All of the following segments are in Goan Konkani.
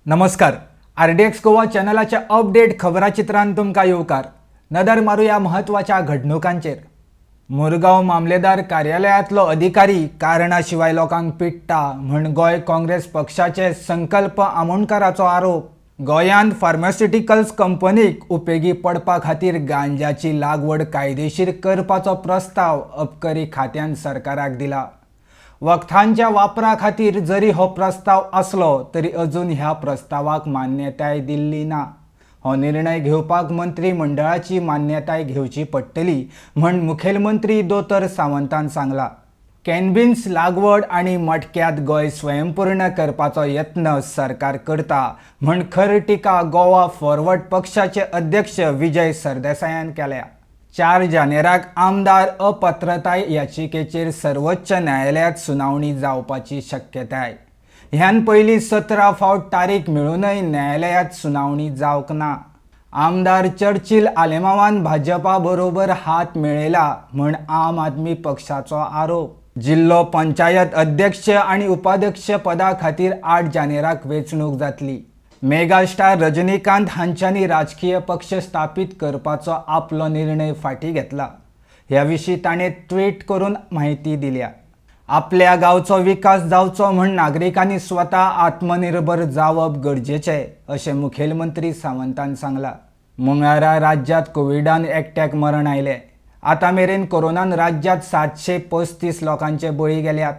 नमस्कार, आरडीएक्स गोवा चॅनलाच्या अपडेट खबराचित्रान तुमकां येवकार. नदर मारुया म्हत्वाच्या घडणुकांचेर. मुरगांव मामलेदार कार्यालयांतलो अधिकारी कारणा शिवाय लोकांक पिडटा म्हण गोंय काँग्रेस पक्षाचे संकल्प आमोणकाराचो आरोप. गोंयांत फार्मास्युटिकल्स कंपनीक उपेगी पडपा खातीर गांजाची लागवड कायदेशीर करपाचो प्रस्ताव अबकारी खात्यान सरकाराक दिला. वखदांच्या वापरा खातीर जरी हो प्रस्ताव आसलो तरी अजून ह्या प्रस्तावाक मान्यताय दिल्ली ना. हो निर्णय घेवपाक मंत्रीमंडळाची मान्यताय घेवची पडटली म्हण मुखेलमंत्री दोतोर सावंतान सांगला. कॅनबीस लागवड आनी मटक्यांत गोंय स्वयंपूर्ण करपाचो यत्न सरकार करता म्हण खर टिका गोवा फॉरवर्ड पक्षाचे अध्यक्ष विजय सरदेसायान केल्या. 4 जानेराक आमदार अपात्रताय याचिकेचेर सर्वोच्च न्यायालयांत सुनावणी जावपाची शक्यताय. ह्यान पयलीं 17 फावट तारीख मेळूनय न्यायालयांत सुनावणी जावंक ना. आमदार चर्चिल आलेमावान भाजपा बरोबर हात मेळयला म्हण आम आदमी पक्षाचो आरोप. जिल्लो पंचायत अध्यक्ष आनी उपाध्यक्ष पदा खातीर 8 जानेराक वेंचणूक जातली. मेगास्टार रजनीकांत हांच्यांनी राजकीय पक्ष स्थापीत करपाचो आपलो निर्णय फाटीं घेतला. ह्या विशीं ताणें ट्वीट करून म्हायती दिल्या. आपल्या गांवचो विकास जावचो म्हण नागरिकांनी स्वता आत्मनिर्भर जावप गरजेचें अशें मुखेलमंत्री सावंतान सांगलां. मंगळारा राज्यांत कोविडान एकट्याक मरण आयलें. आतां मेरेन कोरोनान राज्यांत 735 लोकांचे बळी गेल्यात.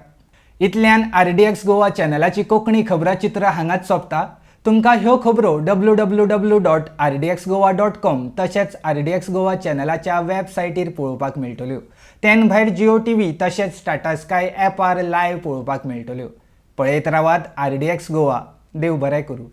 इतल्यान आरडीएक्स गोवा चॅनलाची कोंकणी खबराचित्र हांगाच सोंपता. तुमकां ह्यो खबरो www.rdxgoa.com तशेंच आरडीएक्स गोवा चॅनलाच्या वेबसायटीर पळोवपाक मेळटल्यो. तेन भायर जिओ टीव्ही तशेंच टाटा स्काय ॲपार लायव्ह पळोवपाक मेळटल्यो. पळयत रावात आरडीएक्स गोवा. देव बरें करूं.